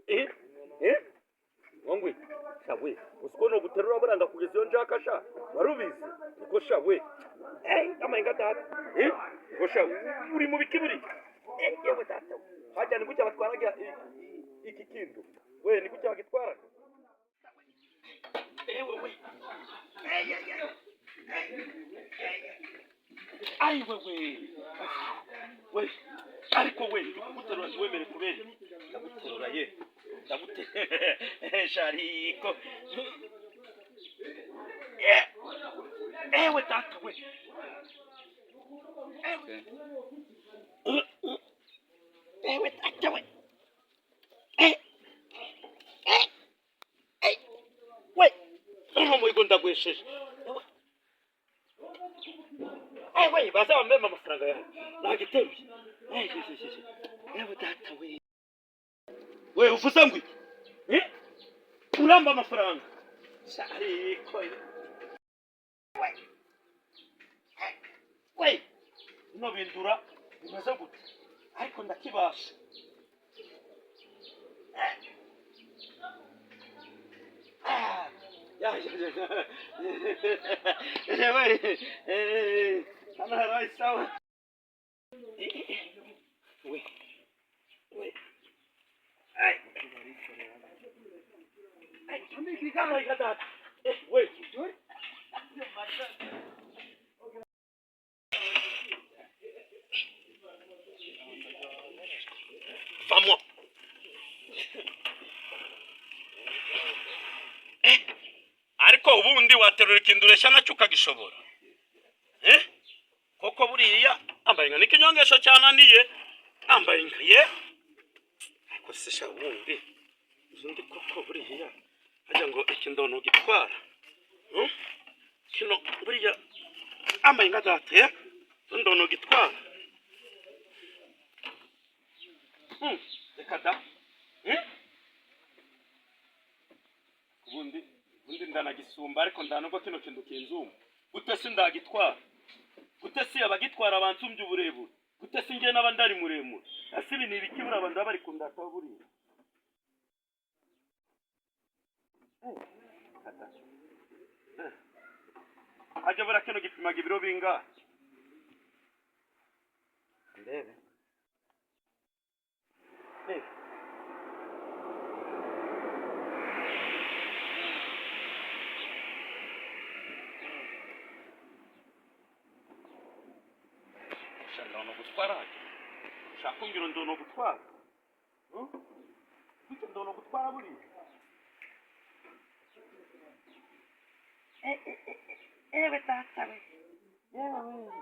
Eh? Eh? Wongwe, sha we, usiko no guterura buranga kugeza iyo njaka sha. Warubizi? Niko sha we. Eh, amahinga data. Eh? Niko sha uri mu biki buri? Eh, yewe data. Hajya ni gutya batwaraga iki kintu. We, ni gutya bagitwaraga. Ewe we. Ai wewe. We. Ariko we, ndikuguterura ntiwemere kubera. Ndaguterura ye. Ndagute. Shariko. Eh. Ewe data we. Okay. Ewe data we. Eh. Eh. Eh. We. Uno muhigo ndagwesheje. Ewe. Ewe, bazaba mbemba amafaranga yawe. Nagiteruye. Eh, eh, eh, eh. Ewe data we. We uvuze ngo iki? Eh? Uramba amafaranga. Shariko. We. We. Bino bindura bimeze gute? Ariko ndakibasha. Ah. Ya, ya, ya. Yewe. Eh, hano hari sawa. We. We. Ai. Ai, amahinga data. Eh, we. Vamo. Eh, ariko ubundi waterura ikintu ureshya nacyo ukagishobora. Eh? Koko buriya ambaye inka n'ikinyongesho cyananiye ambaye inka ye. Ariko se sha ubundi ubundi koko buriya hajya ngo iki ndono gitwara. Hmm? Kino buriya ambaye inka data ye ndono gitwara. Hmm, reka da. Hmm? Ubundi ubundi ndanagisumba ariko ndanubwo kino kintu kinzuma. Gute se ndagitwara? Gute se abagitwara bansumbye uburebure? Gute se njye n'aba ndari muremure? Ese ibi ni ibiki buriya abantu baba bari kundataho buriya? Reka da. Eh. Hajya buriya kino gipimaga ibiro bingahe? Ndebe. Eh. Sha ndono gutwara hajya. Ushaka kumbwira ndono gutwara? Hmm? Gute ndono gutwara buriya? Ewe data we. Yewe we.